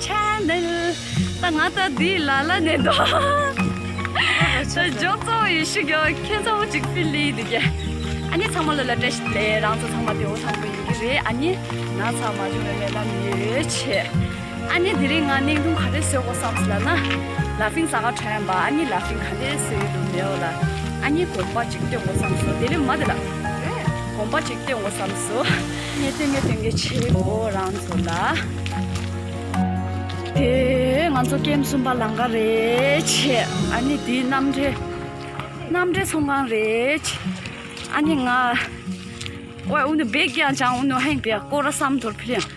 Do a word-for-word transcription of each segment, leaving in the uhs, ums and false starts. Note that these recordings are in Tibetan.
Channel. ད་ང་ད་འདི་ལ་ལ་ནས་འདུག་ད་ཇོག་ཙོ་ཡི་ཤི་གྱོ་ཁྱེད་ཚ་བོ་ཅིག་ཕི་ལི་འདི་ག་ཨ་ནི་ཚང་མ་ལ་ལ་བཀྲ་ཤིས་བདེ་ལེགས། རང་ཚོ་ཚང་མ་བདེ་བོ་ཐང་པོ་ཡིན་གྱི་རེད། ཨ་ནི་ན་ཚ་མ་བྱུང་བའི་སྨོན་ལམ་ཡོད་ཆེ། ཨ་ནི་དེ་རིང་ང་བརྙན་ཐུང་ག་འདྲས་བཟོ་དགོས་བསམ་སོང་ལབ་ན། ལ་ཕིང་ཟ་ག་འགྲོ་ཡིན་པ། ཨ་ནི་ལ་ཕིང་ག་འདྲས་བཟོ་ཡི་འདུག་མེད་འོ་ལ། ཨ་ནི་གོམ་པ་ཅིག་སྟོན་དགོས་བསམ་སོང་། དེ་ལས་མ་དེ་ལ་གོམ་པ་ཅིག་སྟོན་དགོས་བསམ་སོང་། ངས་སྟོན་ངས་སྟོན་གྱི་ཆེ་བོ་རང་ཚོ་ལ། དེ་ང་ཚོ་ཀེམ་གསུམ་པ་ལང་ཀ་རེད་ཆེ། ཨ་ནི་དེ་གནམ་འདྲེ་གནམ་འདྲེ་ཚོང་ཁང་རེད་ཆེ། ཨ་ནི་ང་ཨོ་ཨུ་ནུ་བེག་ཀྱང་ཅང་ཨུ་ནུ་ཧེང་པེ་ཀོ་ར་སམ་དོར་ཕི་ལིང་།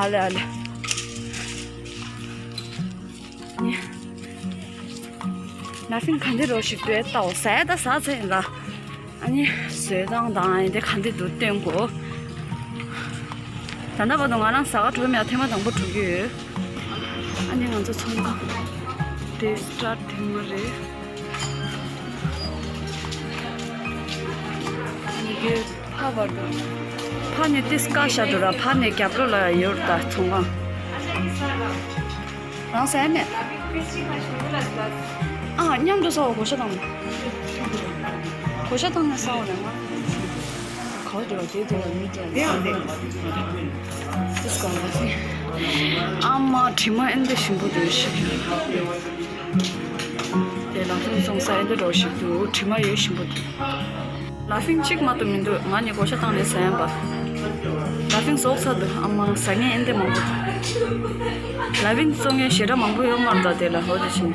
ཨ་ལེ་ཨ་ལེ། ལ་ཕིང་ག་འདི་རོ་ཞིག་ཏུ་ཨེ་ལྟའོ་ཟས་ད་ཟ་ཚེ་ཡིན་ལ། ཨ་ནི་བཟོས་སྟངས་དང་ཨེ་འདི་ག་འདི་འདུག་སྟོན་གོ་ད་ལྟ་བར་དུ་ང་རང་ཟ་ག་འགྲོ་མེད། ཐེངས་མ་དང་པོ་འགྲོ་གི་ཡོད། ཨ་ནི་ང་ཚོ་ཚོང་ཁང་དེ་སི་ཊར་ཐེངས་མ་རེད། ཨ་ནི་དེ་ཕ་བར་དུ་ཕ་ནས་ཏིས་ཀ་ཤ་དུ་ར་ཕ་ནས་རྒྱབ་ལོ་ལ་ཡོད་ད་ཚོང་ཁང་། རང་ཟ་ཡ་མེད། ཨ་མཉམ་དུ་ཟ་བ་གོ་ཤ་དང་། གོ་ཤ་དང་ནས་ཟ་བ་ལས་མ། ག་བ་དེ་བ་དེ་དེ་བ་མི་དེ་བ་དེ་བ་དེ། ཏིས་ཀ་ལ་ཟ། ཨ་མ་དྲི་མ་ཨེ་འདི་ཞིམ་པོ་འདུག་ཤི། དེ་ལ་ཧུང་སོང་ས་ཨེ་འདི་རོ་ཞིག་འདུག་དྲི་མ་ཡོད་ཞིམ་པོ་འདུག་ལ་ཕིང་གཅིག་མ་གཏོགས་མི་འདུག་ང་ནི་གོ་ཤ་བཏང་ནས་ཟ་ཡན་པ། ལ་ཕིང་ཟོག་ཚ་འདུག་ཨ་མ་ཟ་ངན་ཨེ་འདི་མང་པོ་འདུག་ལ་ཕིང་བཙོང་མཁན་ཞེ་དྲག་མང་པོ་ཡོད་མ་རེད་ད་དེ་ལ་ཧོ་དེ་ཕྱིན།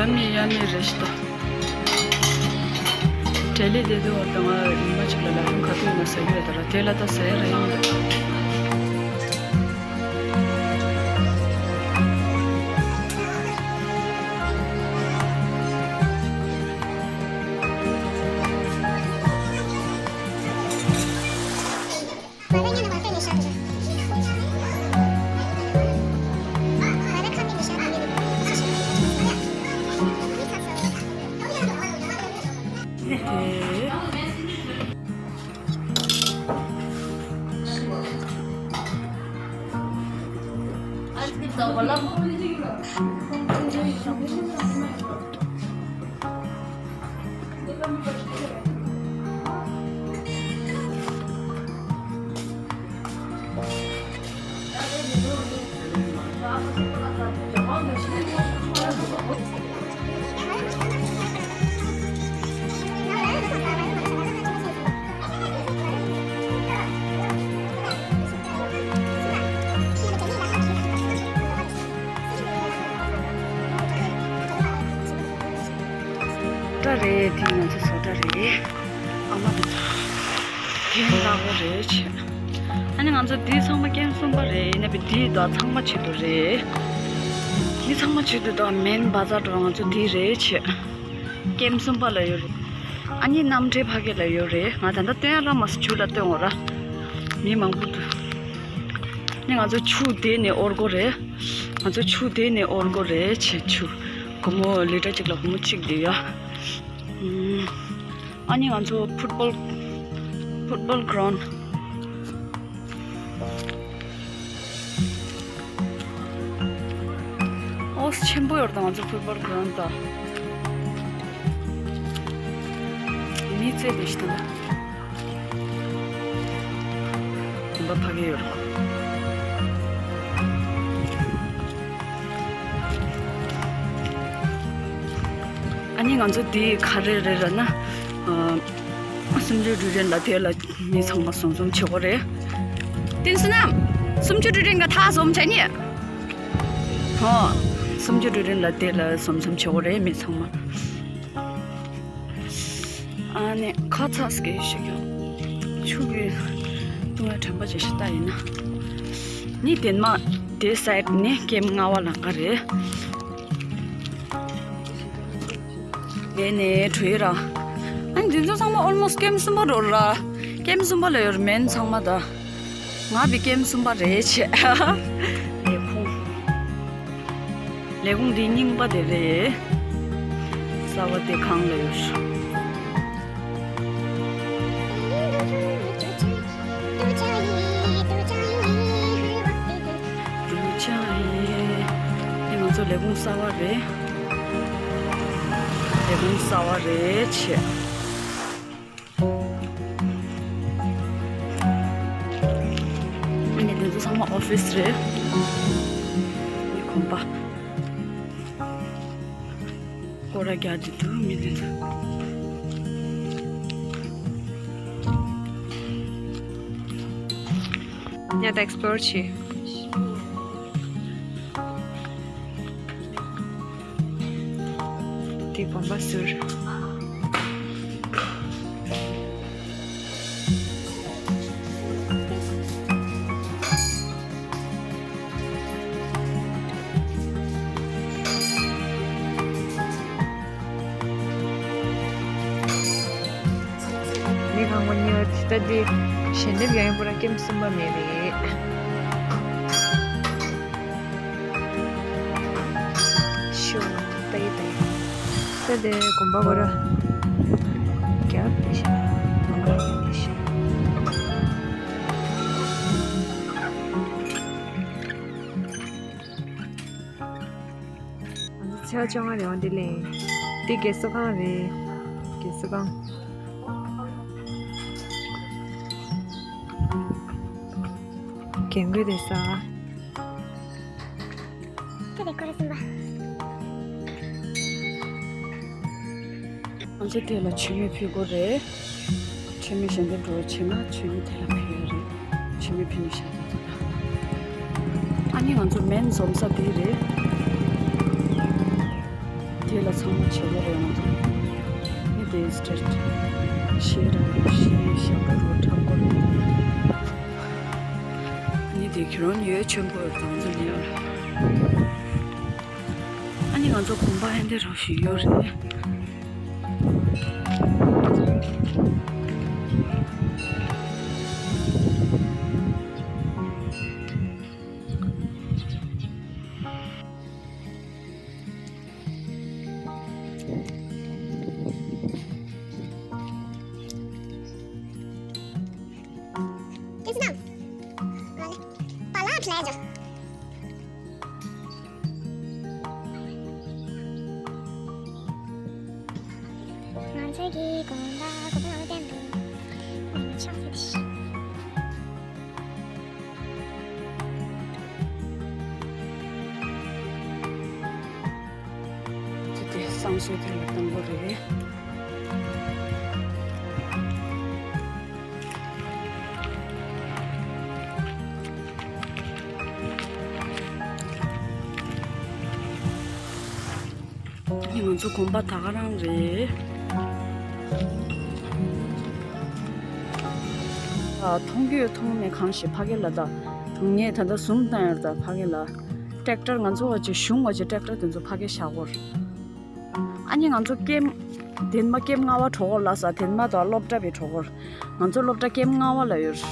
ཡ་མི་ཡ་མི་རེ་ཞིག་ད། དྲེ་ལི་དེ་དུ་བར་དུ་ང་ཉི་མ་གཅིག་ལ་ལ་ཕུང་ག་དུས་ཡིན་ན་ཟ་གི་ཡོད་ད་ར་དེ་ལ་ད་ཟ་ཡ་ར་ཡོང་འདུག་སྒྲ་རེད་དེ་ང་ཚོ་བཟོ་གྲྭ་རེད། ཨ་མ་དང་དེ་ལྟ་བུ་རེད་བྱས། ཨ་ནི་ང་ཚོ་འདི་ཚང་མ་ཀེམ་གསུམ་པ་རེད། ཡིན་ན་བི་འདི་དག་ཚང་མ་ཆེད་དུ་རེད། འདི་ཚང་མ་ཆེད་དུ་དག་མེན་བ་ཛར་འགྲོ་ང་ཚོ་འདི་རེད་བྱས། ཀེམ་གསུམ་པ་ལ་ཡོད་རེད། ཨ་ནི་གནམ་འདྲེ་ཕ་གི་ལ་ཡོད་རེད། ང་ད་ལྟ་སྟོན་ཡ་ར་མ་སུ་ཆུ་ལ་སྟོན་འོ་ར། མི་མང་པོ་འདུག་ཨ་ནི་ང་ཚོ་ཆུ་དེ་ནས་འོར་གོ་རེད། ང་ཚོ་ཆུ་དེ་ནས་འོར་གོ་རེད་བྱས་ཆུ། སྒོར་མོ་ལི་ཊར་གཅིག་ལ་སྒོར་མོ་གཅིག་འདི་ཡ། ཨ་ནི་ང་ཚོ་ཕུཊ་བོལ་ཕུཊ་བོལ་གྷི་རའུན་ཨོས་ཆེན་པོ་ཡོད་དང་ང་ཚོ་ཕུཊ་བོལ་གྷི་རའུན་དང་མི་ཚེ་དེ་ཞིག་དང་། བུམ་པ་ཕ་གི་ཡོད། ཨ་ནི་ང་ཚོ་འདི་ག་རེ་རེད་ལབ་ན། ཨ་སུམ་ཅུ་དྲུག་ཅན་ལ་དེ་ལ་མི་ཚང་མ་ཟོམ་ཟོམ་བྱེད་དགོས་རེད། བསྟན་བསོད་ནམས། སུམ་ཅུ་དྲུག་ཅན་ག་ཐག་ཟོམ་བྱས་ནི། ཧོ། སུམ་ཅུ་དྲུག་ཅན་ལ་དེ་ལ་ཟོམ་ཟོམ་བྱེད་དགོས་རེད་མི་ཚང་མ། ཨ་ནི་ཁ་ཚ་སྐད་ཤིག་ཡོང་། ཆུ་གི་བཏུང་བའི་དྲན་པ་ཅན་ཞིག་ལྟ་ཡིན་ན། ནི་དེན་མ་དེ་སའིད་ནི་ཀེམ་ལྔ་བ་ལང་ཀ་རེད། དེ་ནས་བྲོས་ར། ཨ་ནི་དེ་ཚོ་ཚང་མ་ཨོལ་མོ་སི་ཀེམ་གསུམ་པ་འགྲོ་ར། ཀེམ་གསུམ་པ་ལ་ཡོད་ར་མེན་ཚང་མ་ད། ང་བི་ཀེམ་གསུམ་པ་རེད་བྱས། ལས་ཁུངས། ལས་ཁུངས་འདི་རྙིང་པ་དེ་རེད། གསར་པ་དེ་གང་ལ་ཡོད། འདི་ང་ཚོ་ལས་ཁུངས་གསར་པ་རེད། ལས་ཁུངས་གསར་པ་རེད་བྱས། ཨ་ནི་དེ་ཚོ་ཚང་མ་ཨོ་ཕིས་རེད། ཨ་ནི་གོམ་པ། སྐོར་ར་རྒྱག་གི་འདུག་མི་དེ་ཚོ། ཡ་ད་ཨེགས་པོ་ལོར་བྱེད། དེ་གོམ་པ་ཟུར། ནི་གང་གོ་ཉེ་བ་ད་དེ་ཞལ་འདེབས་ཡང་ཡང་པོ་ར་ཀེམ་གསུམ་པ་མེད་རེད། ཤོ་ཏའི་ཏའི། ད་དེ་གོམ་པ་གོ་ར་རྒྱབ་ཤ་གོམ་པ་རྒྱབ་ཤ། ང་ཚོ་ཚེས་པ་བཅོ་ལྔ་རེད་བ། འདི་ལས་འདི་རྒས་གསོ་ཁང་རེད། རྒས་གསོ་ཁང་། རྒན་རྒོན་བསྡད་ས། ཁྱོད་ཀྱི་སྐོར་གསུམ་པ། ང་ཚོ་དེ་ལ་མཆོད་མེ་ཕུལ་དགོས་རེད། མཆོད་མེ་ཞལ་འདེབས་འགྲོ་བྱས་ན་མཆོད་མེ་དེ་ལ་ཕུལ་ཡ་རེད། མཆོད་མེ་ཕུལ་ནས་བཞག་ད་ད། ཨ་ནི་ང་ཚོ་མེན་འཛོམས་ས་དེ་རེད། དེ་ལ་ཚང་མ་བྱེད་དགོས་རེད་ང་ཚོ། ནི་དེ་སི་ཊེཊ་ཤེས་ར་ཤེས་ཤག་ག་རོ་འཁྲབ་དགོས་རེད། ནི་དེ་ཁྱེད་རང་ཉོས་ཆེན་པོ་ཡོད་དང་ཚོ་ཉོས། ཨ་ནི་ང་ཚོ་གོམ་པ་ཨེ་འདྲ་རོ་ཞིག་ཡོད་རེད། ང་ཚོའི་གི་དགོན་པ་དགོན་པ་ནང་བསྟན་འདུག་ང་ཆགས་ཚུལ་ཞིག་ཅི་སྟེ་བསང་གསོལ་དེ་ལ་བཏང་དགོས་རེད། ང་ཚོ་དགོན་པ་ད་ག་རང་རེད། ཨ། མཐོང་རྒྱུ་མཐོང་མེད་གང་ཞིག་ཕ་གི་ལ་ད། ངས་ད་ལྟ་ཟུམ་བཏང་ཡོད་ད་ཕ་གི་ལ། ཊེག་ཊར་ང་ཚོ་བ་ཅིག་གཞུང་བ་ཅིག་ཊེག་ཊར་དེ་ཚོ་ཕ་གི་བཞག་གོ། ཨ་ནི་ང་ཚོ་ཀེམ། དེ་མ་ཀེམ་ལྔ་པ་གྲོ་གོར་ལ་ས་དེ་མ་ད་སློབ་གྲྭ་བའི་གྲོ་གོར། ང་ཚོ་སློབ་གྲྭ་ཀེམ་ལྔ་པ་ལ་ཡོད།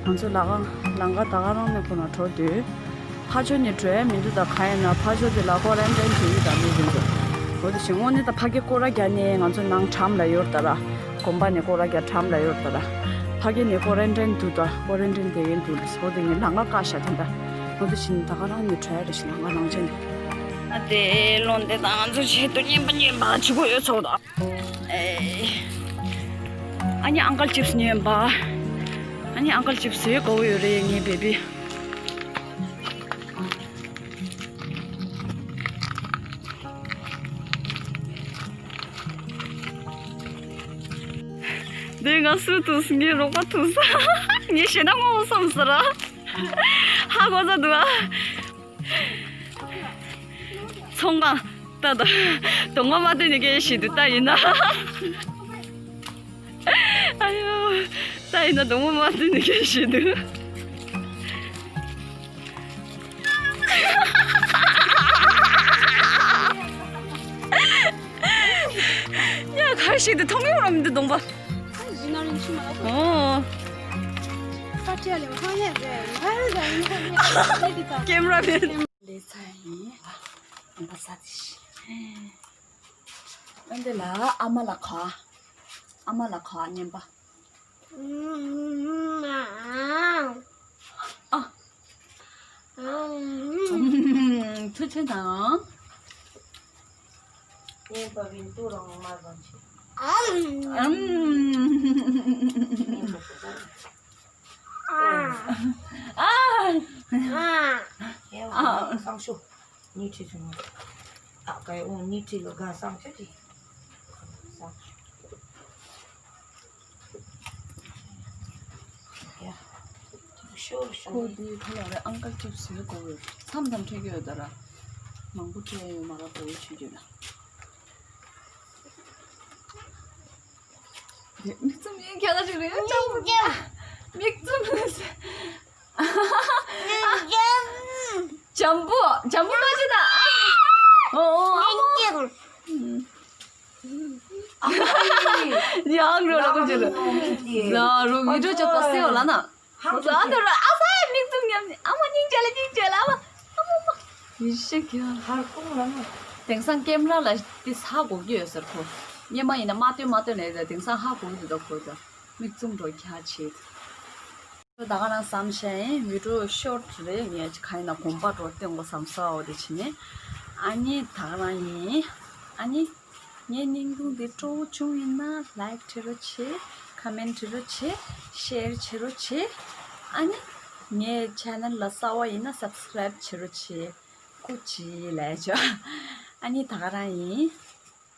ང་ཚོ་ལ་ཀ་ལང་ཀ་ད་ག་རང་ནས་ཁོ་ན་འགྲོ་དུས། ཕ་ཇོ་ནས་འགྲོ་ཡ་མི་འདུག་ད་ག་ཡིན་ན་ཕ་ཇོ་དེ་ལ་ཀོ་རན་ཊིན་དུ་ཡོད་ད་མི་འདུག་འོ་དེ་བཞིན་དངོས་གནས་ད་ཕ་གི་སྐོར་ར་རྒྱག་ནས་ང་ཚོ་ནང་ཁྲམ་ལ་ཡོད་ད་ར། དགོན་པ་ནས་སྐོར་ར་རྒྱག་ཁྲམ་ལ་ཡོད་ད་ར། ཕ་གི་ནས་ཀོ་རན་ཊིན་འདུག་ད་ཀོ་རན་ཊིན་དེ་ཡིན་འདུག་ལ་སོ་དེ་ངས་ལང་ཀ་བཀག་ཤ་དེ་འདྲ། འོ་དེ་བཞིན་ད་ག་རང་ནས་འགྲོ་ཡ་རེ་བཞིན་ལང་ཀ་ནང་ཆེན། ཨ་དེ་ལོན་དེ་ད་ང་ཚོ་ཆེད་དུ་བརྙན་པ་བརྙན་པ་བྱེད་དགོས་ཡོད་ཚོགས་ད། ཨེ། ཨ་ནི་ཨང་ཀལ་ཅིབ་སི་ཉོས་ཡིན་པ། ཨ་ནི་ཨང་ཀལ་ཅིབ་སི་དགོས་ཡོད་རེད་ངའི་བེ་བི། འདི་ང་སུ་ཐུག་ངའི་རོགས་པ་ཐུག་ས། ངའི་ཞེ་ན་ངོ་བསམ་ས་ར། ཧ་གོ་ས་འདུག་ཨ། ཚོང་ཁང་། ད་ད། དོང་མ་མ་བསྟན་ནས་སྐད་ཞིག་འདུག་ད་ཡིན་ན། ཨ་ཡོ། ད་ཡིན་ན་དོང་མ་མ་བསྟན་ནས་སྐད་ཞིག་འདུག་ཞིག་ཏུ་མཐོང་ཡོད་རམ་འདི་གདོང་པ། ཨོ། ཀེམ་ར་མེན། ལས་ཚ་ཡིན། ཨ་འདི་ལ་ཨ་མ་ལ་ཁ། ཨ་མ་ལ་ཁ་ཉན་པ། ཨ། ཐུགས་རྗེ་གནང་། ཉན་པ་བིན་ཏུ་རང་མ་རང་ཆེ། ཨམ། ཨ། ཨ། ཨ། ཨ། སང་ཞོ། ཉི་ཁྲི་ཚོ་ནོ། ཨ་ཀའི་འོང་ཉི་ཁྲི་ལོ་ག་སང་ཞོ་ཅི། སང་ཞོ། ཡ། ཤོར་ཤོར། ཁོ་དེ་ཁ་ལ་རེ་ཨང་ཀལ་ཅིབ་སི་ཡོད་གོ་བས། མཚམས་དང་འཕྲད་ཀྱི་ཡོད་ད་ར། མང་པོ་སྤྲད་ཡོད་མ་ར་བོ་ཆུ་རྒྱུད་ལ། མིག་བཙུམ་ཡིན་ཁྱེད་ལ་ཞིག་རེད་ཅང་མིག་བཙུམ་ལས། འཇམ་པོ་འཇམ་པོ་མ་ཤི་ད། ཨོ་ཨོ་ཨ་མོ། ཡང་རོ་ལ་ཀུ་ཅི་རོ། ཡང་རོ་མི་འགྲོ་ཅོག་པ་སེ་འོ་ལ་ན། ཟ་དོ་ར་ཨ་ས་མིག་བཙུམ་ཉམས་ནི་ཨ་མ་སྙིང་རྗེ་ལ་སྙིང་རྗེ་ལ་ཨ་མ་ཨ་མ་མ། ཡི་ཤེས་ཀྱི་ཧར་ཀུང་ལ་ན། དེང་སང་ཀེམ་ར་ལ་དེ་ས་གོ་གི་ཡོད་ཟེར་ཁོ། སྙེ་མ་ཡིན་ན་མ་སྟོན་མ་སྟོན་ནས་དེང་སང་ཧ་གོ་གི་འདུག་ཁོ་ད། མིག་བཙུམ་འགྲོ་ཁྱ་ཆེ། ད་ག་རང་བསམ་ཤེས་ཡིན་བི་ཌིའོ་ཤོར་ཊི་རེད་ངས་ག་ཡིན་ན་གོམ་པ་འགྲོ་སྟོན་གོ་བསམ་སོ་འོ་དེ་བྱས་ནས། ཨ་ནི་ད་ག་རང་ཡིན། ཨ་ནི། ངའི་བརྙན་ཐུང་འདི་སྤྲོ་བོ་བྱུང་ཡིན་ན་ལའིཀ་བྱེད་རོགས་བྱེད། ཁ་མེན་བྱེད་རོགས་བྱེད། ཤེར་བྱེད་རོགས་བྱེད། ཨ་ནི། ངའི་ཆེ་ནལ་ལ་གསར་པ་ཡིན་ན་སབ་སི་ཀ་རའིབ་བྱེད་རོགས་བྱེད། ཀོ་ཅི་ལས་ཆོ། ཨ་ནི་ད་ག་རང་ཡིན།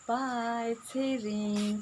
བའི། ཚེ་རིང་།